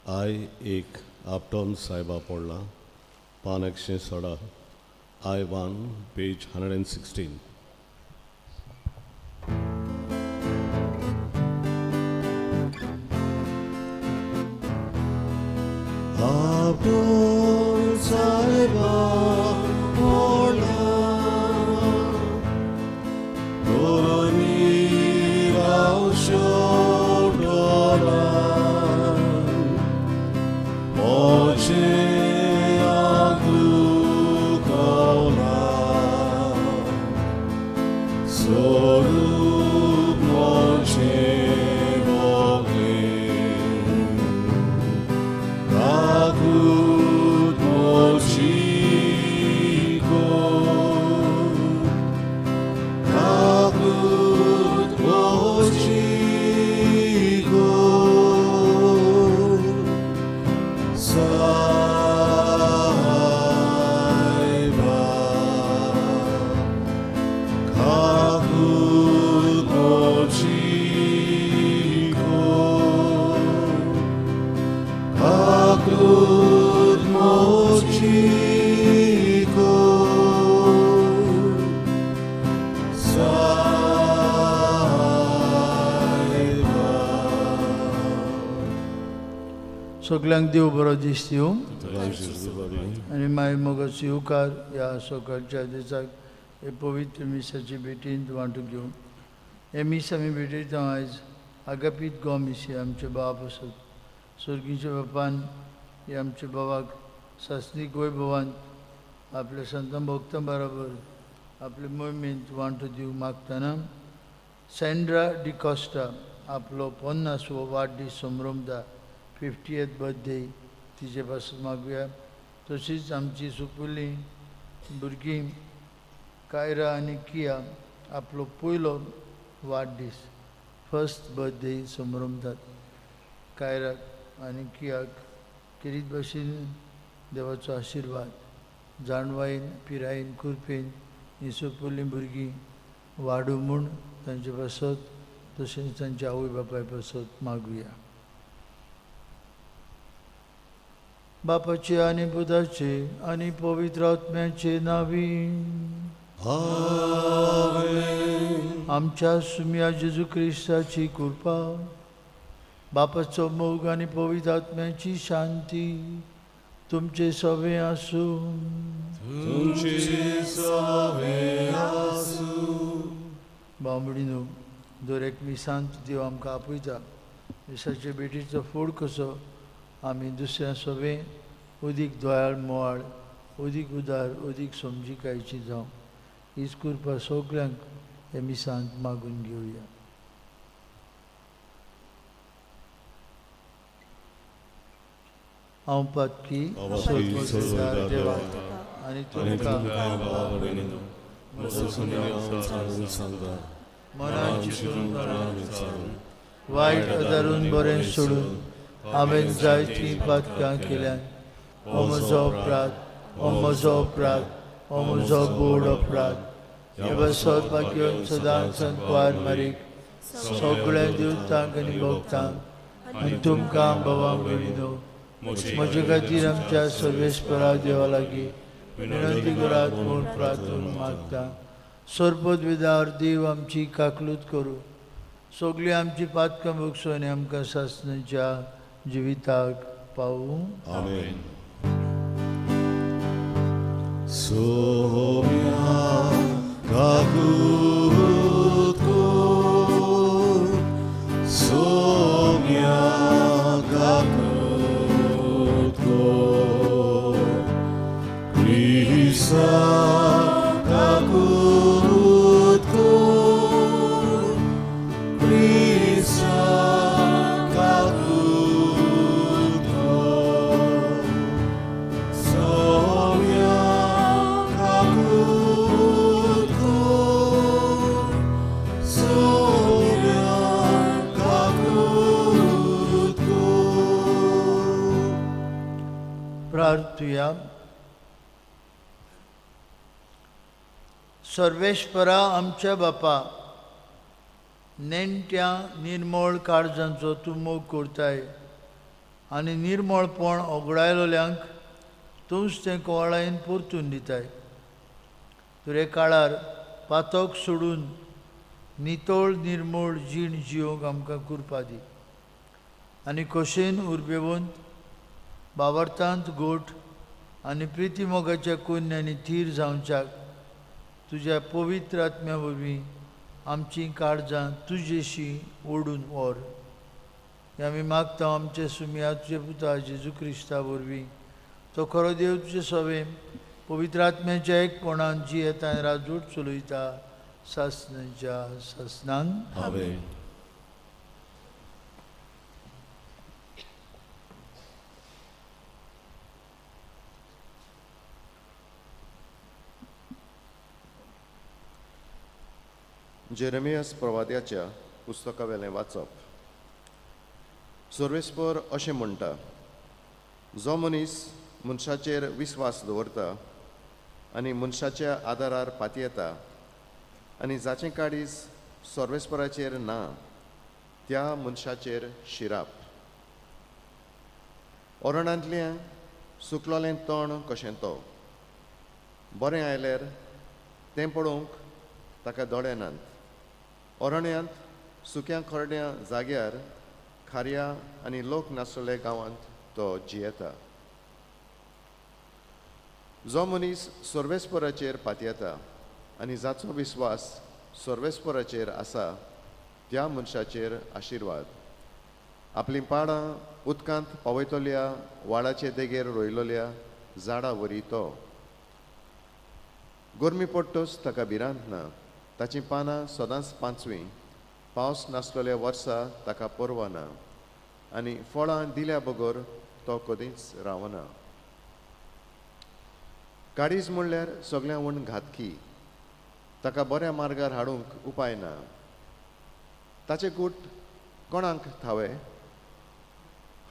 I एक आपटोन सायबा पडला पान 116, I 1, page 116. आपटोन सायबा पडला Caput Mochico, Saiba. Caput Mochico, Caput Mochico, Saiba. सगल्यांक देव बरो दीस दिवं तुका आशिर्वाद. आनी मागीर मोगाचो येवकार ह्या सकाळच्या दिसाक हे पवित्र मिसाचे भेटींत वांटो घेवन. हे मीस आमी भेटयता आयज आगापीत गोमीस हे आमचे बाप आसत. स्वर्गीच्या बापान हे आमच्या बाबाक सासणीक वैभवान आपल्या संतां भक्तां बरोबर आपले मोहिमेंत वांटो दिवंक मागतना सँड्रा डिकॉस्टा आपलो 50वो वाडदीस संभ्रमता, 50th birthday, तिचे पासून मागुया. तशीच आमची सुपुल्ली भुरगीं कायरा आनी किया आपलो पयलो वाडदीस, फर्स्ट बर्थडे संभ्रमतात. कायराक आनी कियाक खेरीत भशेन देवाचो आशिर्वाद, जाणवायेन, पिरायेन, कृपेन ही सुपुल्लीं भुरगीं वाडूं म्हूण तांचे पासत तशेंच तांच्या आवय बापाय पासत मागुया. बापाचे आनी पुताचे आनी पवित्र आत्म्याचे नांवी. आमेन. आमच्या सुम्या जेजू क्रिस्ताची कृपा, बापाचो मोग आनी पवित्र आत्म्याची शांती तुमचे सवे आसूं. तुमचे सवे आसूं. बांबडीनो, दर एक मिसांत देव आमकां आपयता. मिसाचे भेटीचो फूड कसो आमी दुसऱ्या सवे अदीक दयाळ, मोवाळ, अदीक उदार, अदीक समजिकायची जावं, हीच कृपा सगल्यांक हे मिसांत मागून घेवया. हांव पातकी सर्वोच्च देवा देवा आनी आनी तुमकां तुमकां भाव-भयणींनो, म्हजो सुन्या सांगून सांगता, मनान चिंतून मनान विचारून, वायट आदारून बरें सोडून हांवें जायतीं पातकां केल्यान. हो म्हजो अपराध, हो म्हजो अपराध, हो म्हजो बोड अपराध. हे बसत घेवन सदांच कुवार मारीक, सगळ्या देवतांक आनी भक्तांक आनी तुमकां भावां भयणीनो, म्हजे खातीर आमच्या सर्वेस्परा देवा लागीं विनंती करात म्हूण प्रार्थून मागता. सरपद विदार देव आमची काकलूत करूं, सगळीं आमची पातकां भोगसूं आनी आमकां सासणाच्या जिविताक पावूं. आमेन. सोम्या काकूत कर, सोम्या काकूत कर, क्रिस्ता काकूत कर, क्रिस्ता काकूत कर, सोम्या काकूत कर, सोम्या काकूत कर. प्रार्थुया. सर्वेस्परा आमच्या बापा, नेणट्या निर्मळ काळजांचो तूं मोग करताय. आनी निर्मळपण ओगडायलोल्यांक तूंच तें कोवाळायेन परतून दिताय. तुरे काळार पातक सोडून नितळ निर्मळ जीण जियोंक आमकां कुरपा दी आनी खोशेन उर्बेवंत बावर्थांत गोठ आनी प्रिती मोगाच्या कोन्यांनी थीर जावच्याक तुज्या पवित्र आत्म्या वरवीं आमचीं काळजां तुजेशी ओडून व्हर. हें आमी मागता आमचे सुमया तुजे पुता जेजू क्रिस्ता वरवीं, तो खरो देव तुजे सवे पवित्र आत्म्याच्या एकपणान जियेता आनी राजवट चलयता सासणाच्या सासणांक. आमेन. जेरेमियास प्रवाद्याच्या पुस्तकावेलें वाचप. सर्वेस्पर अशें म्हणटा, जो मनीस मनशाचेर विस्वास दवरता आनी मनशाच्या आदारार पातयेता आनी जाचें काळीज सर्वेस्पराचेर ना त्या मनशाचेर शिराप. ओरणांतलें सुकलोलें तण कशें तो बरें आयल्यार तें पळोवंक ताका दोळे नात. अरण्यांत सुक्या खरड्या जाग्यार खारया आनी लोक नासलेल्या गांवांत तो जियेता. जो मनीस सर्वेस्पराचेर पातयेता आनी जाचो विस्वास सर्वेस्पराचेर आसा त्या मनशाचेर आशिर्वाद. आपलीं पाडां उदकांत पावयतल्या वाडाचे देगेर रोयलोल्या झाडा वरी तो. गरमी पडटच ताका भिरांत ना, ताचीं पानां सदांच पांचवीं. पावस नासलेल्या वर्सा ताका पर्वा ना आनी फळां दिल्या बगर तो कदींच रावना. काळीज म्हणल्यार सगळ्यां वण घातकी, ताका बऱ्या मार्गार हाडूंक उपाय ना. ताचें गूट कोणाक थावे?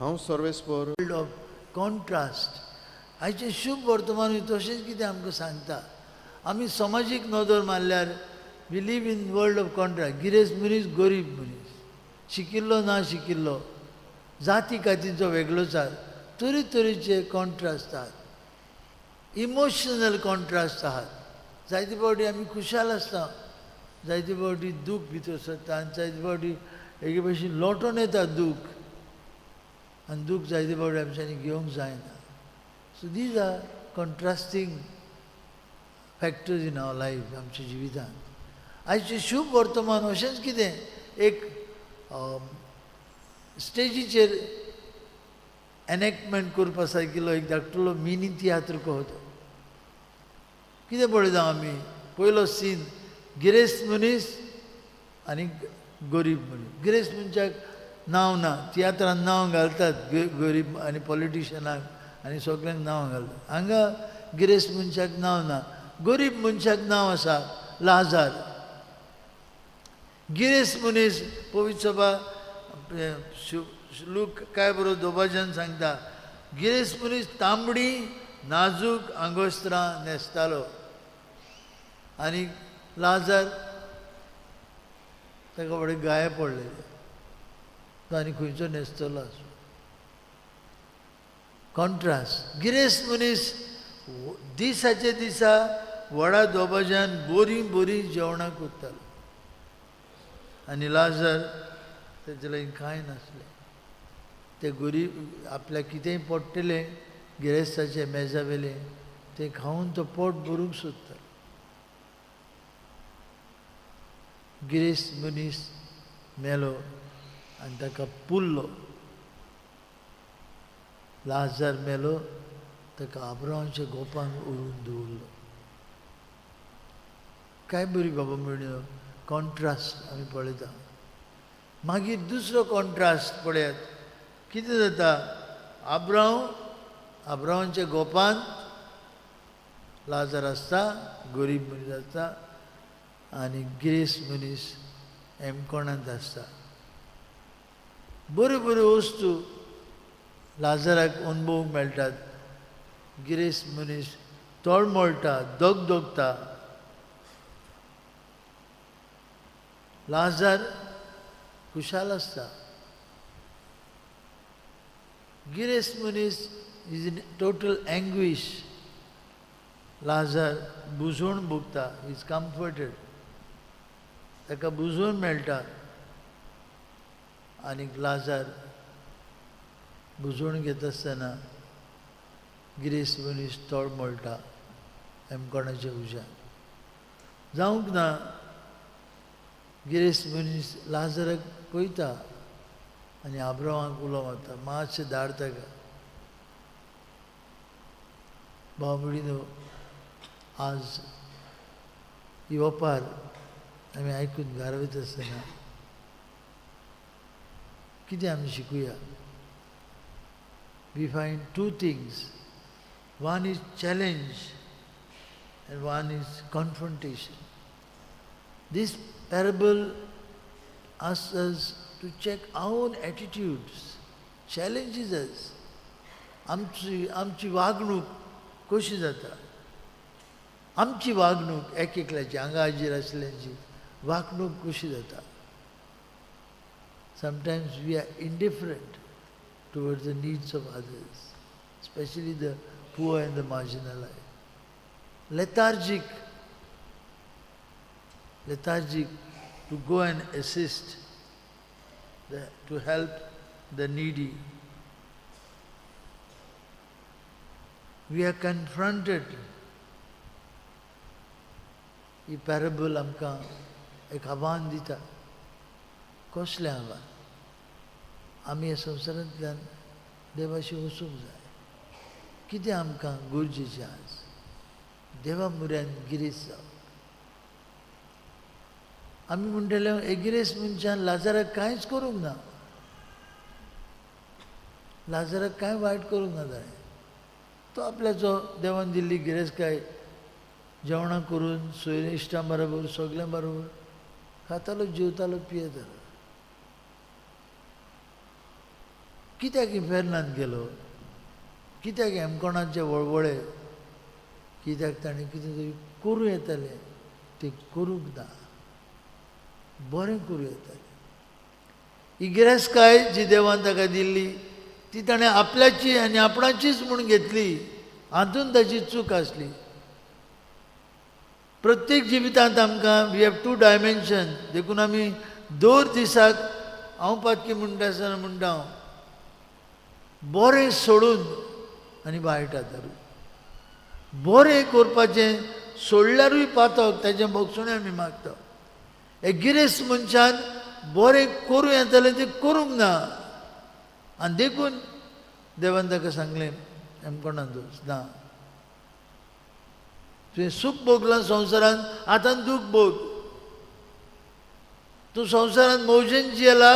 हांव सर्वेस्पर. ऑफ कॉन्ट्रास्ट आयचें शुभ वर्तमान तशेंच कितें आमकां सांगता. आमी समाजीक नदर मारल्यार we live in world of contrast. गिरेस्त मनीस, गरीब मनीस, शिकिल्लो ना शिकिल्लो, जाती कातींचो वेगळोचार, तरेतरेचे कॉन्ट्रास्ट आहात, इमोशनल कॉन्ट्रास्ट आहात. जायते फावटी आमी खुशाल आसता, जायते फावटी दूख भितर सरता आनी जायते फावटी एके भशेन लोटून येता दूख, आनी दूख जायते फावटी आमच्यांनी घेवंक जायना. So these are contrasting factors in our life, आमच्या जिवितांत. आयचें शुभ वर्तमान अशेंच कितें एक स्टेजीचेर एनॅक्टमेंट करपा सारकिल्लो एक धाकटुलो मिनी तियात्र कसो तो. कितें पळयता आमी? पयलो सीन गिरेस्त मनीस आनी गरीब मनीस. गिरेस्त मनशाक नांव ना, तियात्रान नांव घालतात गरीब आनी पॉलिटिशनाक आनी सगल्यांक नांव घालतात. हांगा गिरेस्त मनशाक नांव ना, गरीब मनशाक नांव आसा लाजार. गिरेस्त मनीस पवित्र सभा लूक काय बरो दोबाज्यान सांगता, गिरेस्त मनीस तांबडी नाजूक आंगोस्त्रां न्हेसतालो आनी लाजार ताका फुडें गाये पडलेले, तो आनी खंयचो न्हेसतलो आसूं. कॉन्ट्रास्ट. गिरेस्त मनीस दिसाचे दिसा व्हडा दोबाज्यान बरीं बरीं जेवणां करतालो आनी लाजार तेजे लागीं कांय नासलें. ते गरीब आपल्याक कितेंय पडटलें गिरेस्ताचें मेजा वेलें तें खावन तो पोट भरूंक सोदता. गिरेस्त मनीस मेलो आनी ताका पुरलो. लाजार मेलो ताका आब्रांवाच्या गोपान व्हरून दवरलो. काय बरी बाबा म्हणयो कॉन्ट्रास्ट आमी पळयता. मागीर दुसरो कॉन्ट्रास्ट पळयात कितें जाता. आब्रांवाच्या गोपान लाजार आसता, गरीब मनीस आसता आनी गिरेस्त मनीस एमकोणांत आसता. बऱ्यो बऱ्यो वस्तू लाजाराक अणभवूंक मेळटात. गिरेस्त मनीस तळमळटा, दगदगता. लाजार खुशाल आसता. गिरेस्त मनीस is in total anguish. Lazar बुजोवन भोगता, is comforted, ताका बुजोवन मेळटा. आनीक लाजार बुजोवन घेता आसतना गिरेस्त मनीस तळमळटा हेमकोणाच्या उज्यान. जावंक ना, गिरेस्त मनीस लाजराक पळयता आनी आब्रामाक उलो मारता, मातशें धाड ताका. भाव भयणीनो, आज ही ओपार आमी आयकून गारवत आसतना कितें आमी शिकुया? We find two things. One is challenge and one is confrontation. This parable asks us to check our own attitudes, challenges us. आमची आमची वागणूक कशी जाता, आमची वागणूक एक एकल्याची हांगा हाजीर आसल्याची वागणूक कशी जाता. Sometimes we are indifferent towards the needs of others, especially the poor and the marginalized. Lethargic, lethargic to go and assist, to help the needy. We are confronted. He parable आमकां एक आव्हान दिता. कसलें आव्हान? आमी ह्या संवसारांतल्यान देवाशी वचूंक जाय. कितें आमकां गरजेचें आज? देवा म्हऱ्यान गिरेस्त जावप. आमी म्हणटले एक गिरेस्त मनशान लाजाराक कांयच करूंक ना, लाजाराक कांय वायट करूंक ना ताणें. तो आपल्याचो देवान दिल्ली गिरेस्तकाय जेवणां करून सोयरे इश्टां बरोबर सगल्यां बरोबर खातालो, जेवतालो, पियेतालो. कित्याक इफेर्नांत गेलो? कित्याक हेमकोणाचे वळवळे? कित्याक ताणें कितें तरी करूं येतालें तें करूंक ना, बरें करूं येतालें. ही गिरेस्तकाय जी देवान ताका दिल्ली ती ताणें आपल्याची आनी आपणाचीच म्हूण घेतली. हातूंत ताची चूक आसली. प्रत्येक जिवितांत आमकां we have to dimension. देखून आमी दर दिसाक हांव पातकी म्हणटा आसतना म्हणटा हांव बरें सोडून आनी वायट आदारून. बरें करपाचें सोडल्यारूय पातक, ताचें भोगसणें आमी मागता. एक गिरेस्त मनशान बरें करूं येतालें तें करूंक ना आनी देखून देवान ताका सांगलें, हेमकोणांत वच ना, तुवें सूख भोगलां संवसारांत, आतां दूख भोग. तूं संवसारांत मौजेन जियेला,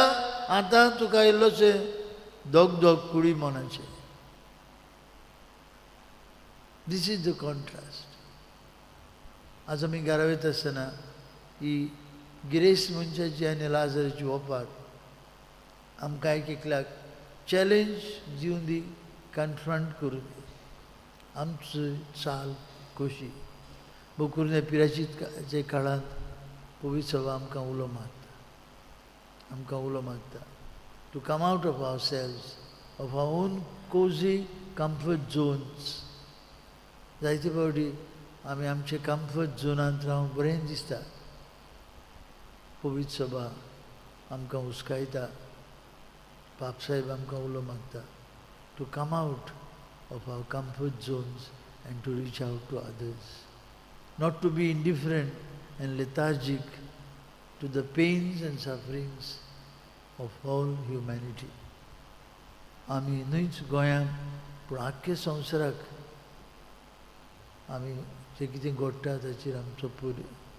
आतां तुका इल्लोशें दोग दोग कुडी मनाचें. This is the contrast. आज आमी घरा वयता आसतना ही गिरेस्त मनशाची आनी लाजराची ओपार आमकां एक एकल्याक चॅलेंज दिवन दी, कन्फ्रंट करूं दी. आमची चाल कशी बोकरून पिराचीच्या काळांत पवित्र सभा आमकां उलो मारता, आमकां उलो मारता to come out of ourselves, of our own cozy comfort zones. जायते फावटी आमी आमचे कम्फर्ट झोनांत रावंक बरें दिसता. पवित्र सभा आमकां हुस्कायता, पापसाहेब आमकां उलो मागता to come out of our comfort zones and to reach out to others, not to be indifferent and lethargic to the pains and sufferings of all humanity. आमी न्हूच गोंयांत पूण आख्खे संवसाराक आमी जें कितें घडटा ताचेर आमचो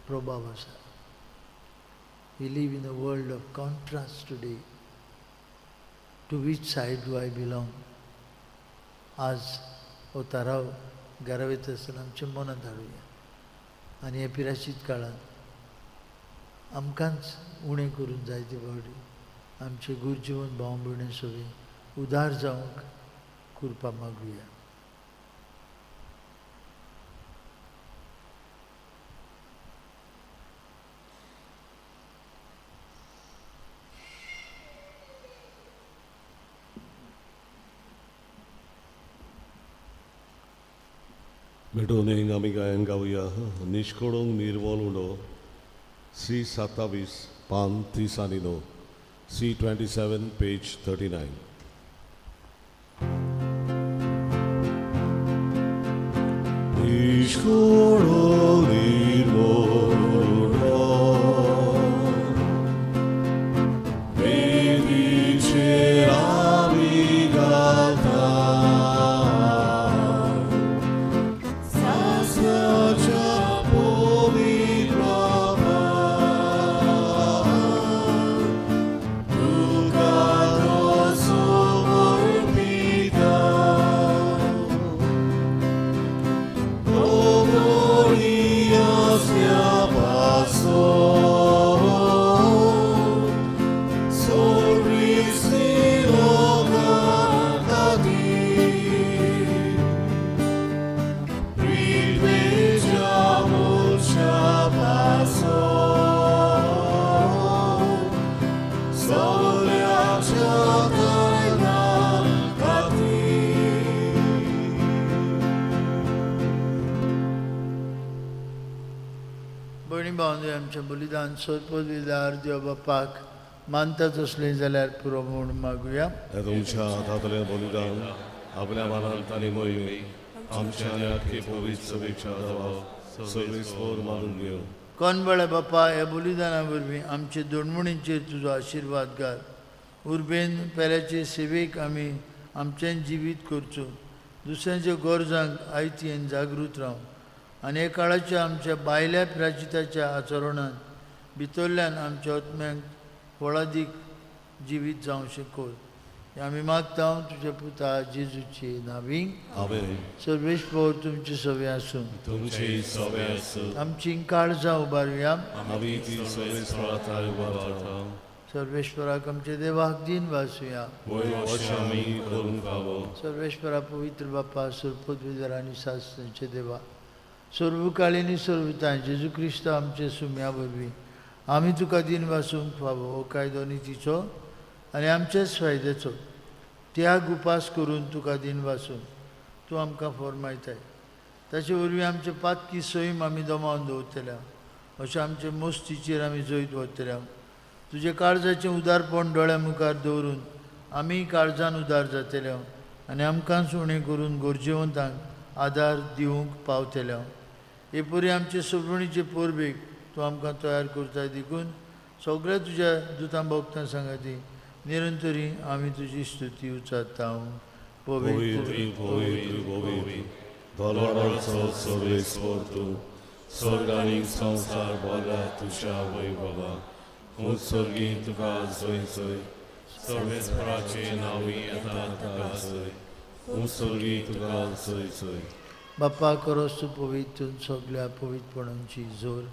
प्रभाव आसा. We live in a world of contrast today. To which side do I belong? आज हो थाराव घरा वयता आसतना आमच्या मनांत हाडुया आनी हे पिराशीत काळांत आमकांच उणें करून जायते फावटी आमचे गुरजीवन भाव भयणी सगळीं उदार जावंक कृपा मागुया. भेटोवणेक आमी गायन गावया निश्कोडूंक निर्मोल उडो सी 27 पान 39 सी 27 पेज 39. निश्कोडूंक निर्मोल उडो वेदीचेर आमी गाता सासणाच्या पवित्र तुका तो समर्पिता ओ आसल्या पासून सोडविसली लोकां खातीर पृथ्वेच्या मुळच्या पासून सगळ्याच्या कारणां खातीर. भयणी भावंडे आमचें बलिदान सोदपद देव बापाक मानता तसलें जाल्यार पुरो म्हूण मागुया. हे तुमच्या हातांतलें बलिदान आपल्या मनांत आनी मोहिमे आमच्या आनी आख्खे पवित्र सभेच्या दबाव सर्वेस्पोर मानून घेवं. कोण बापा ह्या बलिदाना वरवीं आमचे दोणमणीचेर तुजो आशिर्वाद घाल. उर्बेन पेल्याचे सेवेक आमी आमचें जिवीत करचो, दुसऱ्यांच्या गरजांक आयतीन जागृत रावूं आनी हे काळाच्या आमच्या बायल्या प्राचिताच्या आचरणान भितरल्यान आमच्या आत्म्यांक फळादीक जिवीत जावं कर. हें आमी मागता तुज्या पुता जेजूचे नावी. आमेन. सर्वेस्पोर तुमचे सवे आसूं. तुमची सवे आसूं. आमची काळजां उबारुया. आमी ती सर्वेस्परा उबारता. सर्वेश्वराक आमच्या देवाक दीन वासुया. वयर अशें आमी करूंक फावो. सर्वेश्वरा पवित्र बापा सरपदवीधर आनी सासणाचे देवा सर्वकाळी आनी सर्वताय जेजू क्रिस्त आमचे सुम्या वरवीं आमी तुका दीन वासूंक फावो. हो कायदो नितीचो आनी आमचेच फायद्याचो त्याग उपास करून तुका दीन वासूंक तूं आमकां फॉर्मायताय. ताचे वरवीं आमचे पातकी सैम आमी दमावन दवरतल्या अशें आमचे मोस्तीचेर आमी जैत व्हरतल्या. तुजे काळजाचें उदारपण दोळ्या मुखार दवरून आमी काळजान उदार जातले आनी आमकां उणें करून गरजेवंतांक आदार दिवंक पावतले. हे परी आमचे सोबणीचे परबेक तूं आमकां तयार करताय देखून सगळ्या तुज्या दुतां भक्तां सांगाती निरंतरी आमी तुजी स्तुती उचारता. पवित्र पवित्र पवित्र धर्माचो सर्वेस्पोर तूं स्वर्ग आनी संवसार भरला तुज्या वैभवा. उत्सर्गी तुका जय जय सर्वेस्पराचे नांवी येता तुका जय. उत्सर्गी तुका जय जय. बापा करोस तूं पवित्र सगळ्या पवित्रपणांची जोर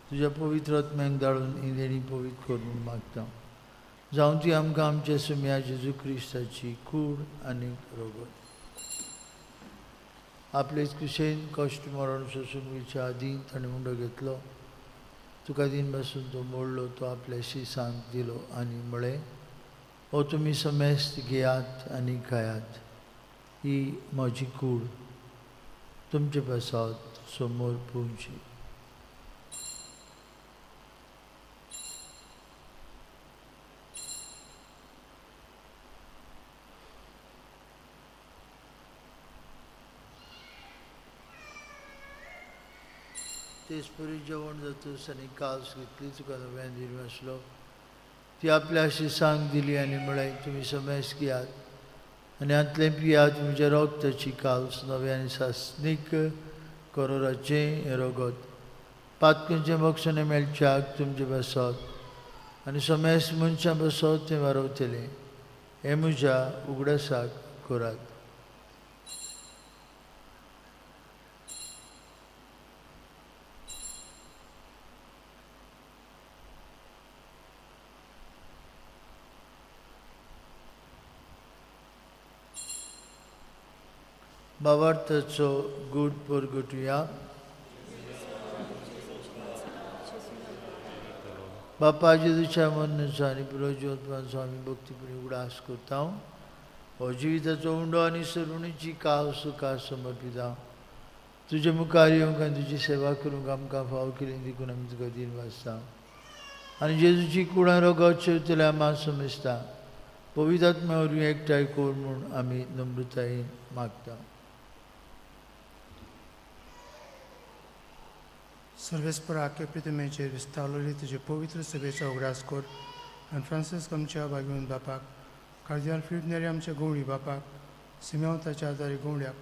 तुज्या पवित्र आत्म्याक धाडून ही देणी पवित्र कर म्हूण मागता. जावं ती आमकां आमच्या सुम्या जेजू क्रिस्ताची कूड आनी रगत. आपलेच कुशेन कश्ट मरण सोसून वयच्या आदीं ताणें मुंडो घेतलो, तुका दीन बसून तो मोडलो, तो आपल्या शिसांक दिलो आनी म्हळें, हो तुमी समेस्त घेयात आनी खायात, ही म्हजी कूड तुमचे पासत समोर पुंची. तेच परी जेवण जातूच आनी कास घेतली, तुका नव्यान दिवन आसलो, ती आपल्या शिसांक दिली आनी म्हळें, तुमी समेस्त घेयात आनी हांतलें पियात, तुमच्या रगताची काल्स नवें आनी सासणीक करोराचें हें रगत पातकांचें बक्षणें मेळच्याक तुमचें बसत आनी समेस्त मनशां बसत तें वारवतलें. हें म्हज्या उगडासाक करात. भावार्थाचो गूट परगटुया. बापा जेजूच्या मरणाचो आनी पुनर्जिवंतपणाचो आमी भक्तीपणी उगडास करता. हो जिविताचो उंडो आनी सरुणीची काव सुखा समर्पिता. तुजे मुखार येवंक आनी तुजी सेवा करूंक आमकां फाव केली देखून आमी तुका दीन वाचता आनी जेजूची कुडां रोगत शेवतल्या आमा समजता पवित्र आत्म्या वरवीं एकठांय कर म्हूण आमी नम्रतायेन मागता. सर्वेस्पर आख्या प्रतिमेचेर विस्तारलेली तुजे पवित्र सभेचो उगडास कर आनी फ्रांसीस आमच्या भाग्यवंत बापाक, कार्दिनाल फिलीप नेरी आमच्या गवळी बापाक, सिमेंव ताच्या आदारी गवळ्याक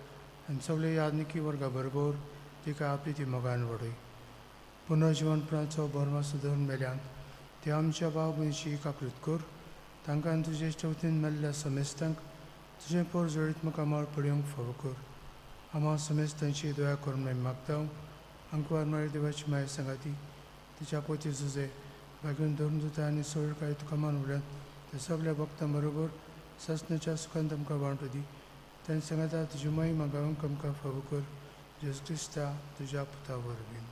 आनी सगळे यादनिकी वर्गा बरोबर तिका आपली ती मोगान वडय. पुनर्जिवनपणाचो भरमासो धरून मेल्यान ते आमच्या भाव भयणीची काकृत कर. तांकां तुजे चवथीन मेल्ल्या समेस्तांक तुजें पोर जळीत मुखामळ पळोवंक फावो कर. आमा समेस्तांची दया करून आमी मागता. अंकवार मारी देवाची माया सांगाती तिच्या पोती जुजे भाग्यून धरून दिता आनी सोड काय तुका मान उडल्यात ते सगल्या भक्तां बरोबर सासणाच्या सुखान तुमकां वांटू दी. तांणी सांगाता तुजी महिमा गावंक आमकां फावो कर. जेजू क्रिस्ता तुज्या पुता वरवीं.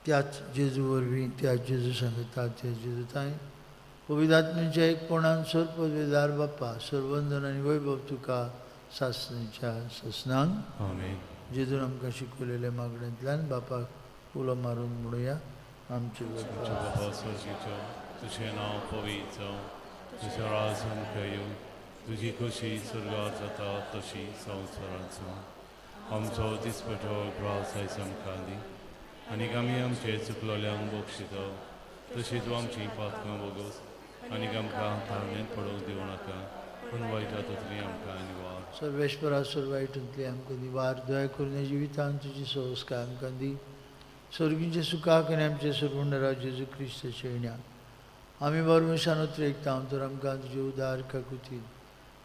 त्याच जेजू वरवीं, त्याच जेजू सांगता, त्याच जेजू तांय पवित्र आत्म्याच्या एकपणान सर्व पदवेदार बाप्पा सर्वंदन आनी वैभव तुका सासणीच्या सासणांक. आमेन. जेजून आमकां शिकवलेल्या मागण्यांतल्यान बापाक उलो मारून म्हणुया. आमचे बापा बाबा स्वर्गीचो, तुजें नांव पवित्र जावं, तुजें राज आमकां येवं, तुजी खोशी स्वर्गार जाता तशी संवसारांत जावं. आमचो दिसपटो ग्रास आयज आमकां दी आनी आमी आमचे चुकलोल्यांक बक्षितो तशी तूं आमची पातकां बोगोस आनी आमकां तारणेंत पडोवंक दिवं नाका, पूण वायट हातांतली आमकां निवार. सर्वेश्वरा सर्व वायटांतली आमकां निवार. दया करून ह्या जिवितांत तुजी संस्कार आमकां दी. स्वर्गींच्या सुखाक आनी आमचे सर्वंडरा जेजू क्रिस्ताच्या येण्याक आमी बरमेशान उतरेकता तर आमकां तुजे उदार काकुतीन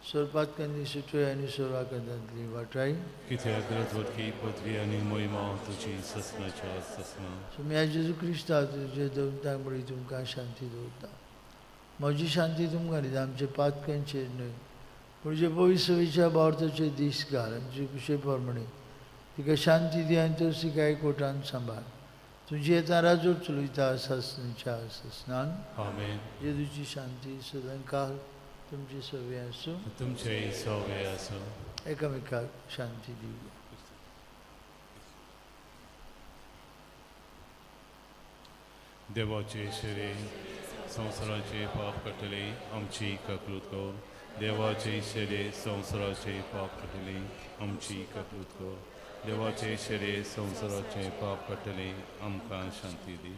सर्पातकांनी सुटोय आनी सर्वाकांतांतली वाटाय. कित्याक रथवटकी पदवी आनी महिमा तुजी ससनाच्या ससना. सुम्या जेजू क्रिस्ता तुजे दवरता बळी तुमकां शांती दवरता. म्हजी शांती तुमकां दिता, आमचे पातकांचेर न्हय पूण जे पवित्र भावार्थाचे दीस घाल आमचे कुशे प्रमाणे तिका शांती दी आनी तो तिका एकवटान सांबाळ. तुजी येता राजोर चलयता सासणीच्या सासनान. आमेन. जेजूची शांती सदांकाळ तुमची सवे आसूं. तुमचेय सवे आसूं. एकामेकाक शांती दिवया. देवाचे शरीर संवसाराचे पाप काडटले आमची काकलूत कर. देवाचे शरीर संवसाराचे पाप काडटले आमची काकलूत कर. देवाचे शरीर संवसाराचे पाप काडटले आमकां शांती दी.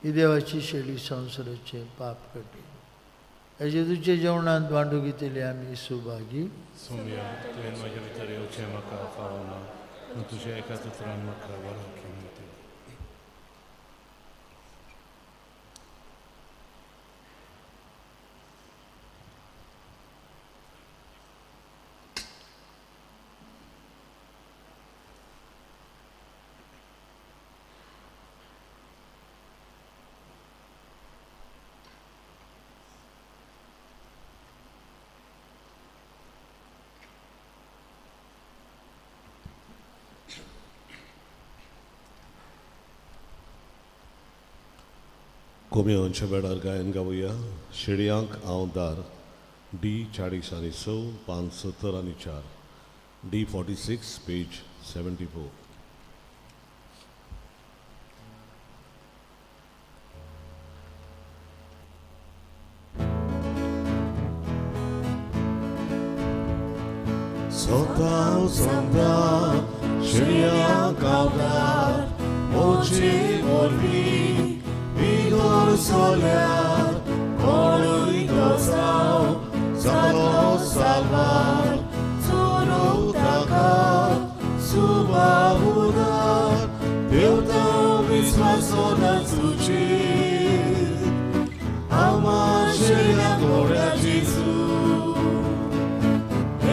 ही देवाची शैली संवसाराचे पाप काडटली. जेजूच्या जेवणांत वांटू घेतले आमी सुभागी. सोम्या, तुवें म्हज्या भितर येवचें म्हाका फावना, पूण तुज्या एका उतरान म्हाका बरो घेवन वता. कोम्योंच्या वेळार गायन गावया. शेडयांक हांव दार डी 40 आनी 6 पान 70 आनी 4 डी 46 पेज 74. सोता समजा शेडयांक हांव दार मोची वरवीं भितर सोल्यार कोणूय गोसाव जातलो साल्वार. चोरूंक ताका सुबाहुदार देवता विस्वासो नाचुची आमा शेळ्या घोड्या जेजू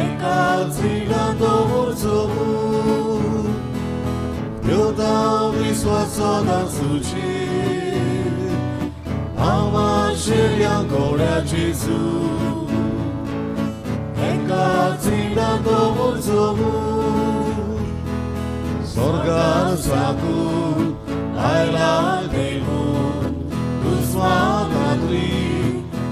एका झिडा दवरचो देवता विस्वासो नाचुची आमा शेळ्या घोड्या जेजू एका झिडा दवरचो. साकून आयला देवून दुस्मानांतली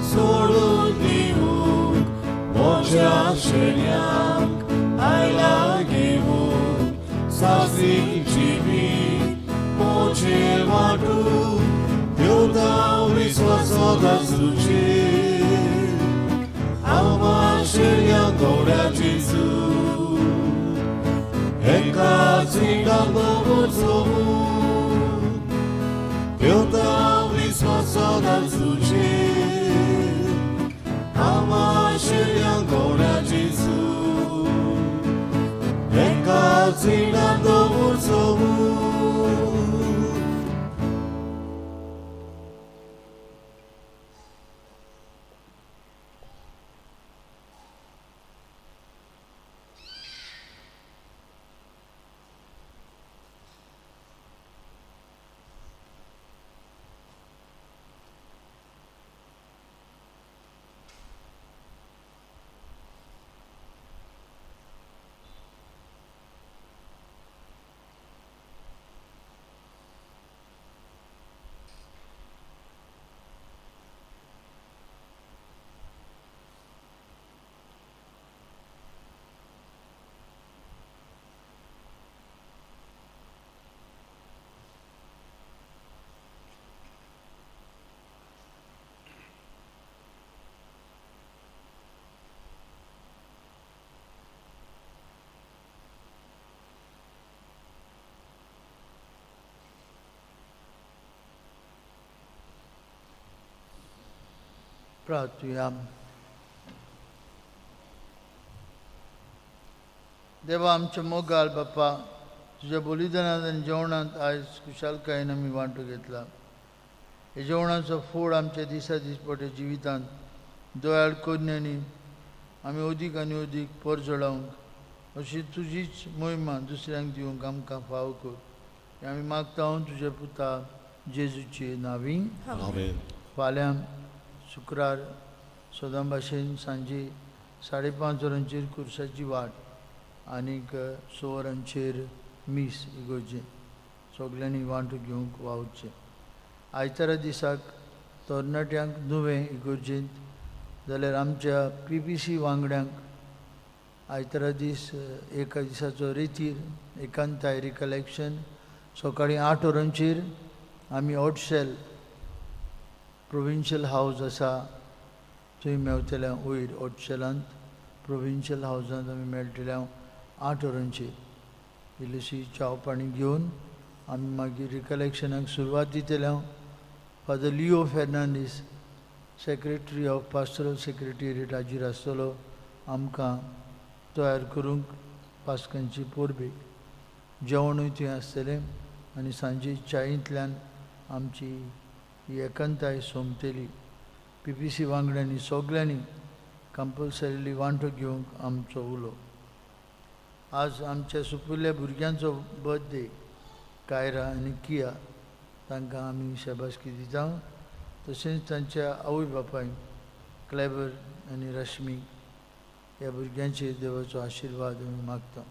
सोडून दिवूंक मोज्या शेळयांक आयला घेवून सासरी जिवीत मोजे वाटून देवता विस्वास तुझेर हांव शेळयां गोड्या जेजू एका झिंगा दवरचो देवता विस्वास तुझेर हांव शेळयां गोड्या जेजू एका झिंगा दवरचो. प्रार्थुया. देवा आमच्या मोगाल बाप्पा, तुज्या बलिदानांत आनी जेवणांत आयज खुशालकायेन आमी वांटो घेतला. हे जेवणाचो फोड आमच्या दिसा दिसपट्या जिवितांत दोयाळ कोन्यांनी आमी अदीक आनी अदीक परजळावंक अशी तुजीच मोहिमा दुसऱ्यांक दिवंक आमकां फाव कर. हें आमी मागता हांव तुज्या पुता जेजूचे नांवी. आमेन. फाल्यां शुक्रार सदां भाशेन सांजे 5:30 वरांचेर कुर्साची वाट आनीक 6 वरांचेर मीस इगोर्जेंत सगल्यांनी वांटो घेवंक वावचें. आयतारा दिसाक तरणाट्यांक नुवें इगोर्जेंत जाल्यार आमच्या पी पी सी वांगड्यांक आयतारा दीस एका दिसाचो रेतीर एकांताय रिकलेक्शन सकाळीं 8 वरांचेर आमी ऑटशेल प्रोविंशियल हावज आसा थंय मेवतले वयर ऑटशेलांत प्रोविंशियल हावजांत आमी मेळटले 8 वरांचेर. इल्लीशी च्याव पाणी घेवन आमी मागीर रिकलेक्शनाक सुरवात दितले. Father Leo Fernandes secretary of pastoral secretariat हाजीर आसतलो आमकां तयार करूंक पास्कांची परबेक. जेवणूय थंय आसतलें आनी सांजे च्यायेंतल्यान आमची ही एकांताय सोंपतली. पी पी सी वांगड्यांनी सगल्यांनी कंपल्सरीली वांटो घेवंक आमचो उलो. आज आमच्या सुपुल्ल्या भुरग्यांचो बर्थडे कायरा आनी किया, तांकां आमी शाबासकी दिता. तशेंच तांच्या आवय बापायक क्लेबर आनी रश्मी ह्या भुरग्यांचेर देवाचो आशिर्वाद आमी मागता.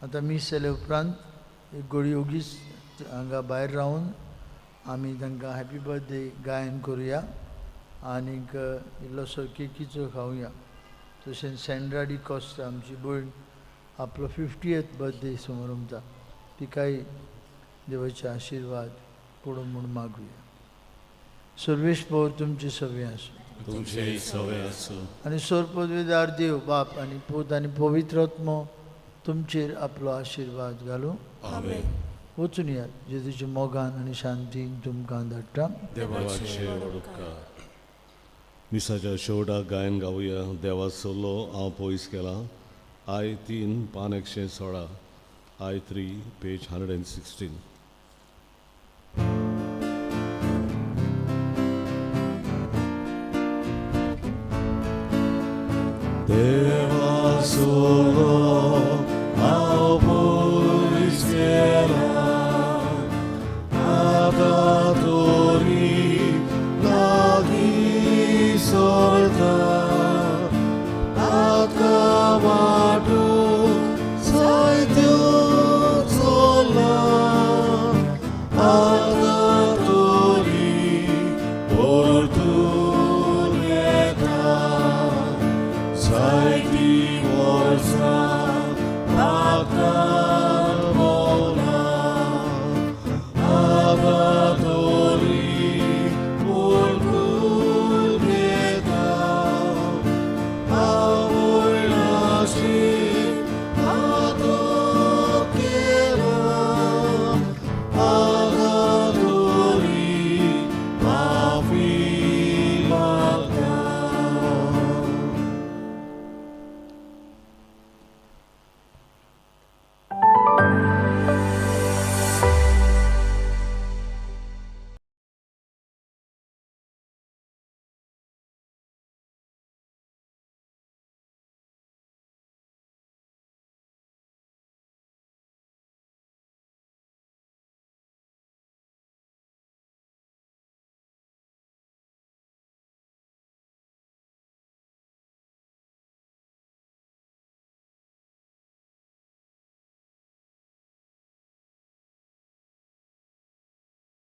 आतां मीस जाल्या उपरांत एक गोडी ओगीच हांगा भायर रावन आमी तांकां हॅपी बर्थडे गायन करुया आनीक इल्लोसो केकीचो खावया. तशेंच सँड्रा डी कॉस्ता आमची भयण आपलो 50th birthday समारंभता, तिकाय देवाचे आशिर्वाद पडूं म्हूण मागुया. सर्वेश पवर तुमचे सगळें आसूं. तुमचे सगळें आसूं. आनी सोरपदवेदार देव बाप आनी पूत आनी पवित्र आत्मो तुमचेर आपलो आशिर्वाद घालूं. आमेन. वचून यात जेजूच्या मोगान आनी शांतीन तुमकां धाडटा. देवाचे व्हड उपकार. मिसाच्या शेवटाक गायन गावया. देवा सोलो हांव पयस केला. I 3 पान 116, I 3 page 116.